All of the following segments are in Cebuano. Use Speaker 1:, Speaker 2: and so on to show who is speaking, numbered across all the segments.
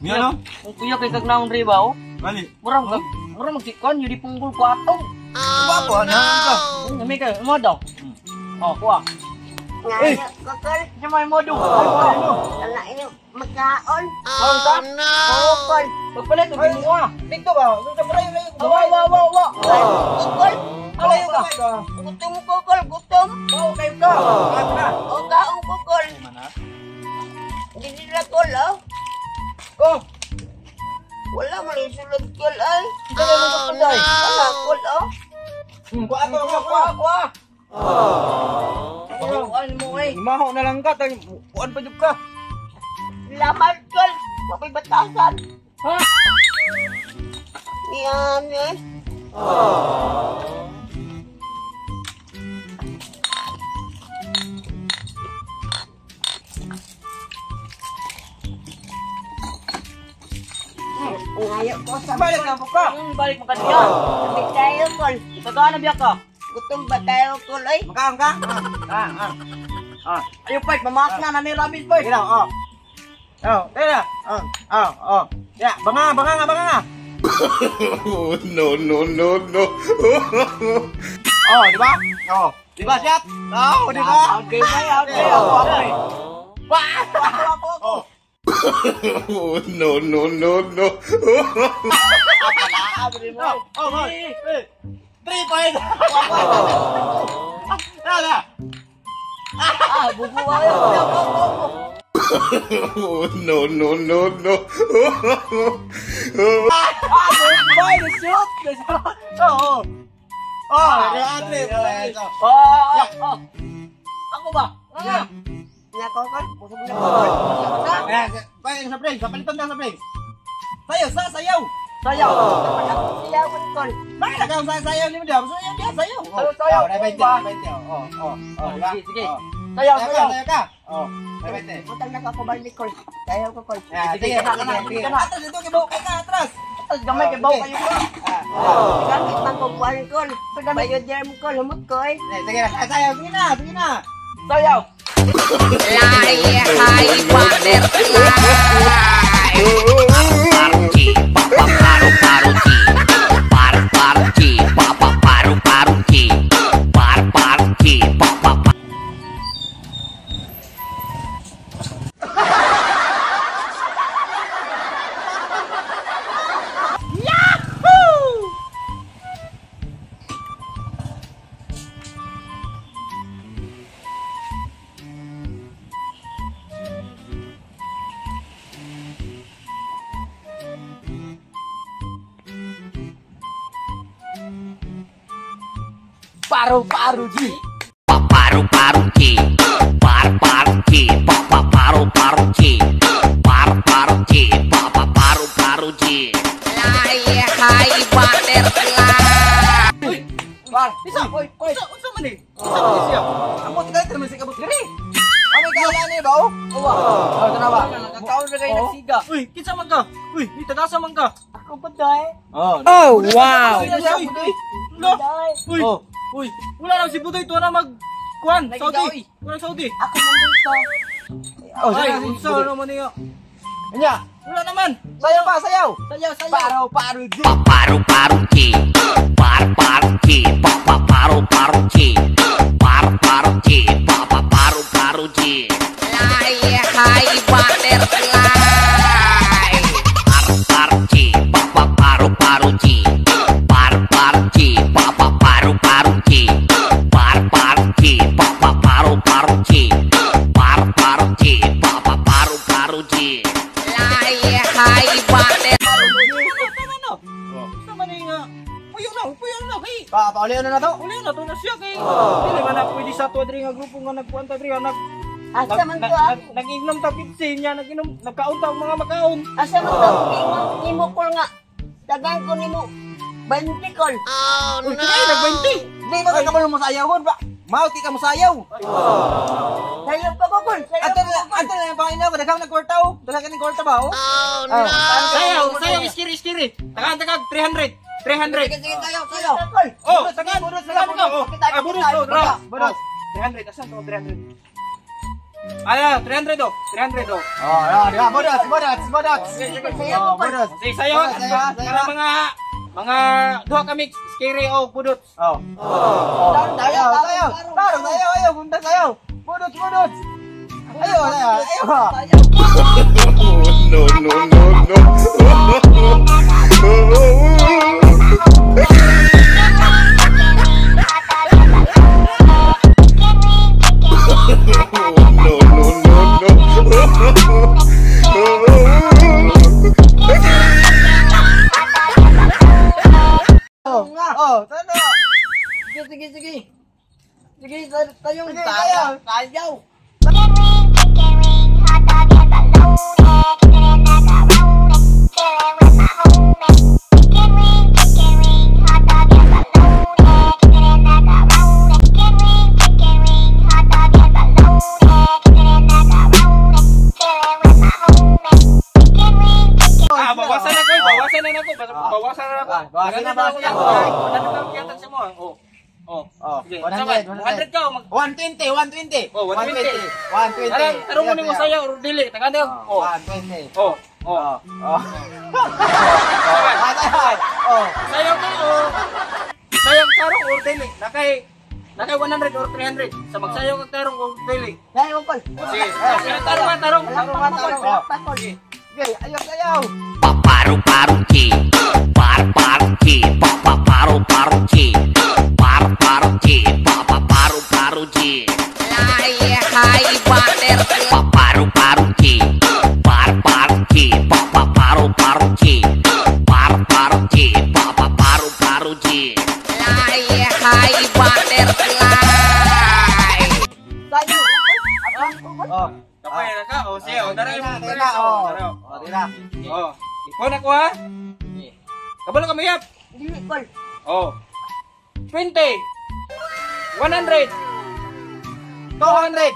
Speaker 1: Niya no?
Speaker 2: Ang kuya kay kag naon ri ba oh?
Speaker 1: Bali.
Speaker 2: Murang kag murang magsikon yun di punggol ko atong.
Speaker 1: Guwapo na ka.
Speaker 2: Nami kay mo daw. Oh, kuha.
Speaker 3: Ngayo ko, kol.
Speaker 2: Siya may modo.
Speaker 3: Wala inyo magkaon.
Speaker 2: Oh, no.
Speaker 3: Oo, kol.
Speaker 2: Pagpalit og gimuha.
Speaker 1: Dito ba? Sa palayo layo.
Speaker 2: Awa wa wa wa.
Speaker 3: Kol.
Speaker 2: Alayo ka.
Speaker 3: Gutom ko, kol. Gutom.
Speaker 1: Oo, kayo ka. Kayo ka.
Speaker 3: O, kaon ko, kol. Hindi nila, kol, oh.
Speaker 1: Ko.
Speaker 3: Wala man yung sulod, kol, ay.
Speaker 2: Ikaw mo sa
Speaker 3: Wala, kol, oh.
Speaker 1: Kuha ko, kuha,
Speaker 2: Kuha,
Speaker 1: kuha.
Speaker 2: kuha. Ano mo eh?
Speaker 1: Imaho na lang ka, tay kuan pa jud ka.
Speaker 3: Laman, kol. Mabay batasan.
Speaker 2: Ha?
Speaker 3: Yan, eh. Ngayo ko sa
Speaker 1: Balik na po ka.
Speaker 2: Balik mo kaniya.
Speaker 3: Sabi tayo, kol.
Speaker 2: Tagaan na biya ka.
Speaker 3: Gutom ba tayo, kol, ay?
Speaker 1: Makaon ka? Ah, ah. Ah.
Speaker 2: Ayo fight, mamaak na na ni Rabis boy.
Speaker 1: Sige lang, oh. Oh, tara. Oh, oh, oh. Ya, banga, banga nga, banga nga.
Speaker 4: Oh, no, no, no, no.
Speaker 1: Oh, di ba? Oh, di ba siya? Oh, di ba?
Speaker 2: Okay, bay, okay. Ako, ako. eh. Wah! Ako, ako, ako.
Speaker 1: Oh.
Speaker 4: Oh, no, no, no, no.
Speaker 2: Ah, bri mo.
Speaker 1: Oh, oh, oh. Eh, 3 point. Tara.
Speaker 2: Ah, bubu ayo. Ako, ako, ako.
Speaker 4: Oh, no, no, no, no.
Speaker 2: Ah, boy, the shoot. The shoot.
Speaker 1: Oh, oh. Oh, di ba, three point.
Speaker 2: Oh, oh, oh. Ako ba? Ah.
Speaker 3: Nako, kol. Busog na ko, kol.
Speaker 1: Eh, bay sa break, kapalitan ka sa break. Sayaw, sa sayaw.
Speaker 2: Sayaw.
Speaker 3: Dapat ako siyawan, kol.
Speaker 1: Bakit ka sa sayaw ni mo diyan? Sayaw diyan, sayaw.
Speaker 2: Sayaw, sayaw.
Speaker 1: Oh, dai 20, 20. Oh, oh, oh, di ba?
Speaker 2: Sige, sige.
Speaker 1: Oh.
Speaker 2: Sayaw,
Speaker 1: Sayaw ka,
Speaker 2: sayaw.
Speaker 1: sayaw ka. Oh, dai 20.
Speaker 3: Butang na ako balik, kol. Tayo ko, kol.
Speaker 1: Ya,
Speaker 2: Sige,
Speaker 1: sige,
Speaker 2: sige,
Speaker 1: sige,
Speaker 2: sige.
Speaker 1: sige. Atras dito, kibaw ka atras.
Speaker 2: Tapos gamay kay baw kayo ka.
Speaker 1: Ah,
Speaker 3: Gamit man ko kuwan, kol. Bayod dyan mo, kol. Humot ko, eh.
Speaker 1: eh, sige na, sayaw, sige na, sige na.
Speaker 2: Sayaw.
Speaker 5: Fly high butterfly. Party, papa paru paru ti. Par party, papa paru paru ti. Par party, papa pa.
Speaker 2: Paru paru ji.
Speaker 5: Paru paru ti. Par party, papa paru paru ti. Par party, papa paru paru ti. Fly high butterfly.
Speaker 2: Par.
Speaker 1: Isa,
Speaker 2: Oy, oy.
Speaker 1: Unsa, unsa man eh? Unsa man eh siya? Amot ka naman siya kabot diri. Amay kaila ni ba?
Speaker 2: Uwa.
Speaker 1: Oh, tanawa.
Speaker 2: Nagkaon ra kayo nagsiga.
Speaker 1: Uy, kinsa man ka? Uy, ni tagasa man ka.
Speaker 3: Ako ba, day?
Speaker 1: Oh,
Speaker 2: Oh, wow.
Speaker 1: Uy,
Speaker 3: Day.
Speaker 1: Uy, uy, wala lang si Budoy tuwa na mag kuan, Saudi.
Speaker 2: Nagigaw,
Speaker 1: Wala Saudi.
Speaker 3: Ako nandito.
Speaker 1: Oh, ay, unsa naman niya? Nya, wala naman. Sayaw pa, sayaw.
Speaker 2: Sayaw, sayaw.
Speaker 1: Paru paru ji.
Speaker 5: Paru paru ti. Par party, papa paru paru ti. Par party, papa paru paru ti. Fly high butterfly. Par party, papa paru paru ti. Par party, papa paru paru ti. Par party, papa paru paru ti. Par party, papa paru paru ti. Fly high butterfly.
Speaker 1: Tama na. Unsa man ni nga? Puyo na, puyo na kay. Pa, paulion na to. Ulion na to na siya kay. Dili man na pwede sa tuwa diri nga grupo nga nagkuan ta diri nga nag
Speaker 3: Asa man to, ah?
Speaker 1: Nag-inom ta pizza niya, nag-inom, nagkaon ta og mga makaon.
Speaker 3: Asa man to? Nimo, kol nga. Dagan ko nimo. 20, kol.
Speaker 1: Uy, kaya nag-20. Di ba ka kabalo mo sayaw ba? Mao ti ka mo sayaw.
Speaker 3: Sayo pa ko, kol. Sayo
Speaker 1: Ato
Speaker 3: pa
Speaker 1: na,
Speaker 3: ko, kol.
Speaker 1: ato na yung panginaw ko, daghang nagkwarta oh. Daghang ka kwarta ba oh? Oh no.
Speaker 6: Sayaw, sayaw, iskiri, iskiri. Tagaan, tagaan, 300. 300.
Speaker 2: Sige, sige, sayaw, sayaw.
Speaker 3: Kol.
Speaker 6: Oh,
Speaker 1: tagaan,
Speaker 6: tagaan ka.
Speaker 1: Oh,
Speaker 6: Ah, bonus, oh,
Speaker 1: bonus,
Speaker 6: draw.
Speaker 1: bonus.
Speaker 6: 300, asan to 300? Ano, 300 oh. 300 oh.
Speaker 2: Oh, oh, di ba? Budots, budots, budots. Oh, budots.
Speaker 6: Sige, sayo.
Speaker 2: Sayo, sayo.
Speaker 6: Para mga duha ka mix, scary o budots.
Speaker 2: Oh. Oh. Sayo, sayo. Tarong sayo, ayo, punta sayo. Budots, budots. Ayo, ayo, ayo.
Speaker 4: No, no, no, no. No, no, no, no.
Speaker 2: Oh, oh, tano.
Speaker 3: Sige, sige, sige. Sige, tayong
Speaker 2: Sige, tayo.
Speaker 3: Tayo.
Speaker 7: Chicken wing, chicken wing, hot dog and bologna. Kicking it like a rolling, chilling with my homies. Chicken wing, hot dog and bologna. Kicking it like a rolling. Chicken wing, hot dog and bologna. Kicking it like a rolling, chilling with my homies. Chicken wing, chicken.
Speaker 6: Ah, bawasan na ko, bawasan na nako, bawasan na nako.
Speaker 2: Ah, bawasan na, bawasan na.
Speaker 6: Wala na akong gihatag sa mo. Oh. Oh.
Speaker 2: Oh,
Speaker 6: Sige,
Speaker 2: 100,
Speaker 6: 100 ka o mag
Speaker 2: 120, 120.
Speaker 6: Oh, 120.
Speaker 2: 120.
Speaker 6: Tarong, tarong mo nimo sayo or dili. Tagaan daw.
Speaker 2: Oh,
Speaker 6: Oh.
Speaker 2: 120.
Speaker 6: Oh. Oh.
Speaker 2: Oh. Oh. Oh. Oh.
Speaker 6: Sayo ka o sayo tarong or dili. Nakay 100 or 300. Sa magsayo ka tarong or dili.
Speaker 3: Tayo, Paul.
Speaker 6: Oh, sige. Sige, tarong ka, tarong.
Speaker 3: Tarong, tarong, tarong.
Speaker 2: Sige, ayaw, ayaw.
Speaker 5: Paru paru chi, par par chi, pa pa paru paru chi, par par chi, pa pa paru paru chi.
Speaker 8: Fly high butterfly.
Speaker 5: Pa paru paru chi, par par chi, pa pa paru paru chi, par par chi, pa pa paru paru chi.
Speaker 8: Fly high butterfly.
Speaker 3: Tayo.
Speaker 2: Oh.
Speaker 6: Kapay na ka. Oh, sige. Oh, dara
Speaker 2: Tira,
Speaker 6: mo.
Speaker 2: tira, oh. Oh, tira.
Speaker 6: Oh. Ikaw na ko ha. Kabalo ka mayap.
Speaker 3: Dili, Paul.
Speaker 6: Oh. 20, 100,
Speaker 2: 200.
Speaker 6: 300.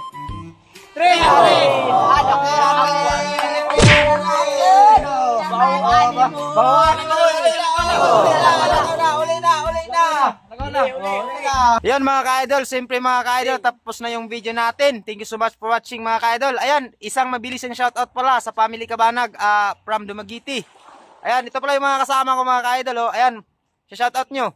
Speaker 2: Okay, Yan mga ka-idol, siyempre mga ka-idol, tapos na yung video natin. Thank you so much for watching mga ka-idol. Ayan, isang mabilis ang shoutout pala sa Family Kabanag from Dumaguete. Ayan, ito pala yung mga kasama ko mga ka-idol. Oh. Ayan, shoutout nyo.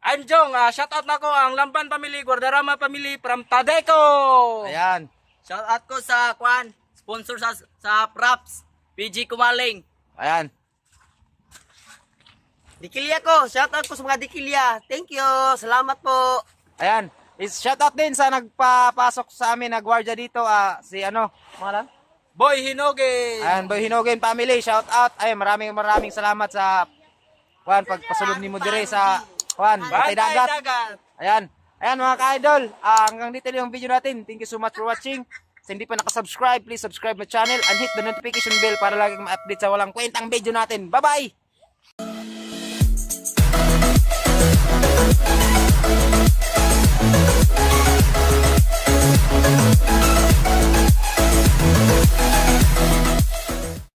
Speaker 6: I'm Jong. Shout out na ko ang Lamban Family, Guardarama Family from Tadeco.
Speaker 2: Ayan.
Speaker 1: Shout out ko sa kwan, sponsor sa props, PG Kumaling.
Speaker 2: Ayan.
Speaker 3: Dikilya ko. Shout out ko sa mga dikilya. Thank you. Salamat po.
Speaker 2: Ayan. Is shoutout din sa nagpapasok sa amin na gwardiya dito, si ano, pangalan?
Speaker 6: Boy Hinoge.
Speaker 2: Ayan, Boy Hinogen family, shout out. Ay, maraming maraming salamat sa Juan pagpasulod nimo dire sa Juan, Bantay Dagat. Ayan. Ayan mga ka-idol, hanggang dito lang yung video natin. Thank you so much for watching. Sa hindi pa nakasubscribe, please subscribe my channel and hit the notification bell para laging ma-update sa walang kwentang video natin. Bye-bye!